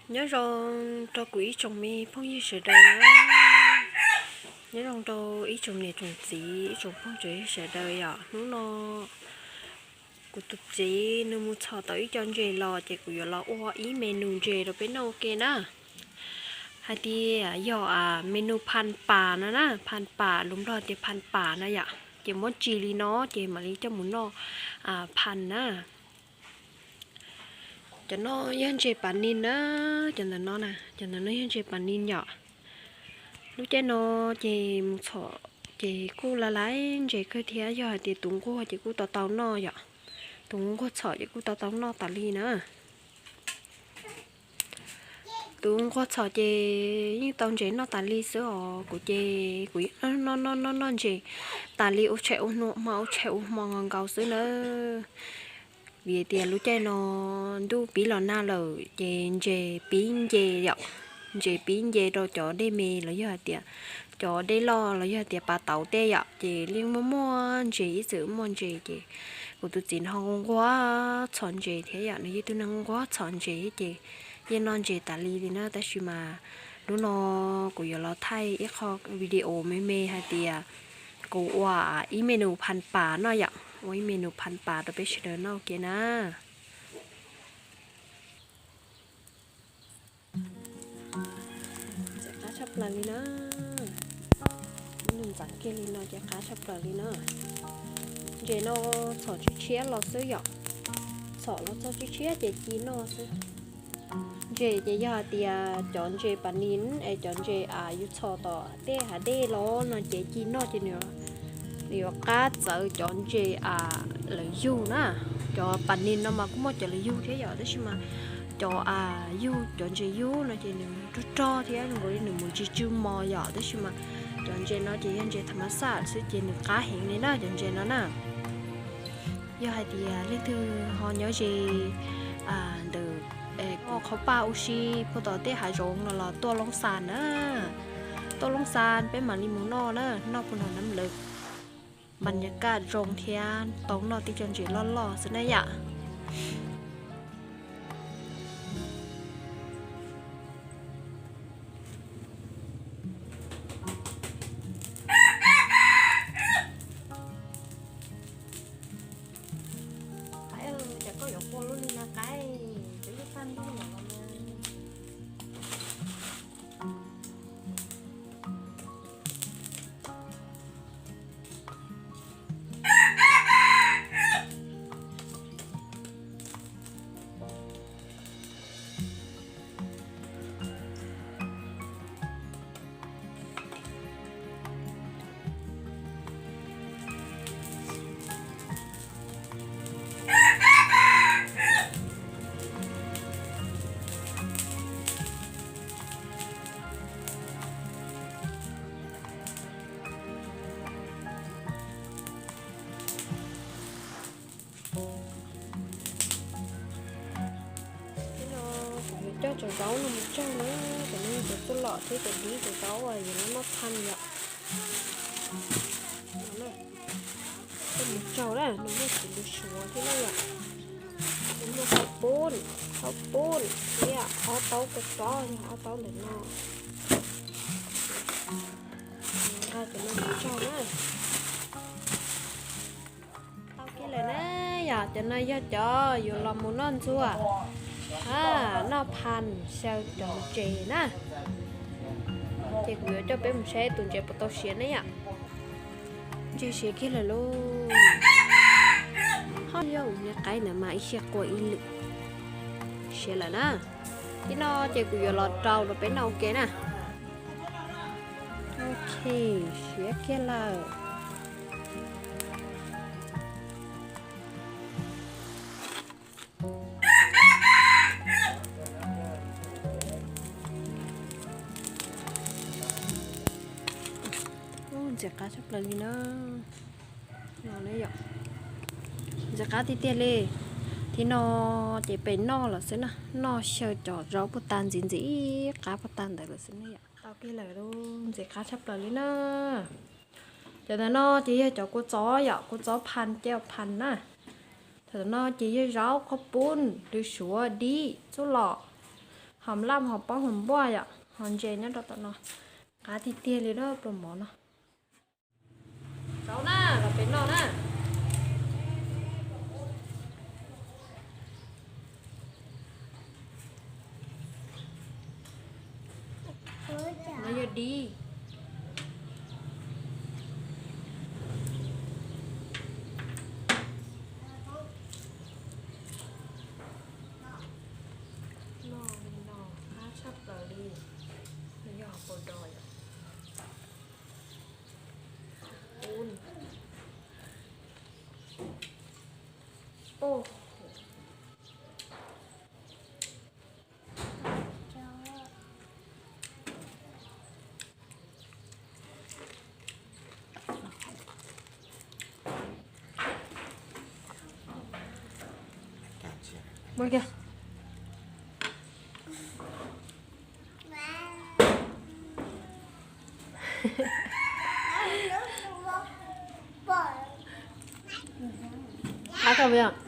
Nyob zoo rau kuv ib tsoom me phooj ywg sawv daws na. Nyob zoo rau ib tsoom niam tsoom txiv, ib tsoom phooj tsoom ywg sawv daws yom. Hnub no kuv tus txiv nws mus txhom tau ib co ntses los ces kuv yuav los ua ib menu ntses rau peb noj ua ke na. Hais tias yog menu phan pas no na, phan pas, lus Nplog tias phan pas no yom. Ces muab tsis li no ces mam li coj mus noj phan na. Cov no yog ntses pas nis na, cov ntawm no na, cov ntawm no yog ntses pas nis yom. Lub caij no ces mus txhom ces kuj laj laj ntses kawg thiab, yog hais tias tus nquag ces kuj tau tau noj yom. Tus nquag txhom ces kuj tau tau noj tas li na. Tus nquag txhom ces yeej tau ntses noj tas li xwb os. Kuv ces kuv noj noj noj ntses tas li ua tshais ua hmo, ua tshais ua hmo nkaus nkaus xwb na. Vim tias lub caij no ntuj pib los nag lawm ces ntses pib nce yom. Ntses pib nce rau cov dej me los yog hais tias cov dej loj los yog hais tias pas tauv tej yom, ces yeej muaj muaj ntses, ib txwm muaj ntses ces kuv tus txiv ho nquag txhom ntses thiab yom, nws yog ib tug neeg nquag txhom ntses ces yeej noj ntses tas li li na. Tab sis mas hnub no kuv yuav los thaij ib qho video me me hais tias kuv ua ib menu phan pas no yom, ua ib menu phan pas rau peb sawv daws noj ua ke na. Ntxim qab tshaj plaws li na. Nws ntxeev kiag li no ces qab tshaj plaws li na. Ntses no txhom tshiab tshiab los xwb yom. Txhom los txog tshiab tshiab ces ci noj xwb. Ntses ces yog hais tias cov ntses pas nis es cov ntses yus txhom tom tej hav dej los no ces ci noj ces nws yuav qab txawv cov ntses lawv yug na. Cov pas nis no mas kuj muaj cov lawv yug thiab yom, tab sis mas cov yug, cov ntses yug no ces nws rog rog thiab zoo nkaus li nws mus ntsis tsw mos yom, tab sis mas cov ntses no ces yog ntses tham mas xaj xwb ces nws qab heev li na cov ntses no na. Yog hais tias leej twg ho nyob ze ntawm qhov paj ua si puag tom tej hav zoov no los tuaj Looj Xas na. Tuaj Looj Xas peb mam li mus noj na, noj puag nram Nam Lawm. Npas nyas kaj zoo thiab tau noj tib co ntses loj loj xwb na yom. Qaib, cas koj yuav qua lub li na Qaib, cov lub paj ntuj no los mas. Cov no kuv yuav coj cov zaub no mus tsaug na, cov no yog cov txuj lom thiab cov dib, cov zaub uas yuav los noj phaj yom. Coj mus tsaug na, nws muaj cov lws suav thiab na yom. Nws muaj qhauv poob, qhauv poob thiab ob taub kua txob, yog ob taub ntawm no. Nqa cov no mus tsaug na. Tau kiag lawm na, yog cov no yog cov yuav los mus noj ntxuag, noj phaj xyaw cov ntses na. Ces kuv yuav coj peb mus saib tus ntses puas tau siav ne yom. Ntses siav kiag lawm lauj. Ho yog ua niag qaib ntawd mas ib siab qua ib lwm. Siav lawm na. Tib no ces kuv yuav los rau rau peb noj ua ke na. Ok, siav kiag lawm. Ntxim qab tshaj plaws li na. Ntxim qab tiag tiag li. Tib no ces pem noj lawm xwb na, noj xyaw cov zaub puag ta ntxiv ntxiv qab puag ta ntawd lawm xwb na yom. Tau kiag lawm lauj, ntxim qab tshaj plaws li na. Cov ntawm no ces yog cov kua txob yom, kua txob phaj, caj phaj na. Cov ntawm no ces yog zaub, qhauv poob, lws suav, dib, txuj lom, Hom laj hom poob hom npuaj yom, hom ntses nyob rau tom no. Qab tiag tiag li lub pluas mov no. Tau na, los pem no na. No yog dib. Noj li no qab tshaj plaws li. Nws yog hom paus dos yom. Ub. Ub. Ua kiag. Qab kawg puas yog?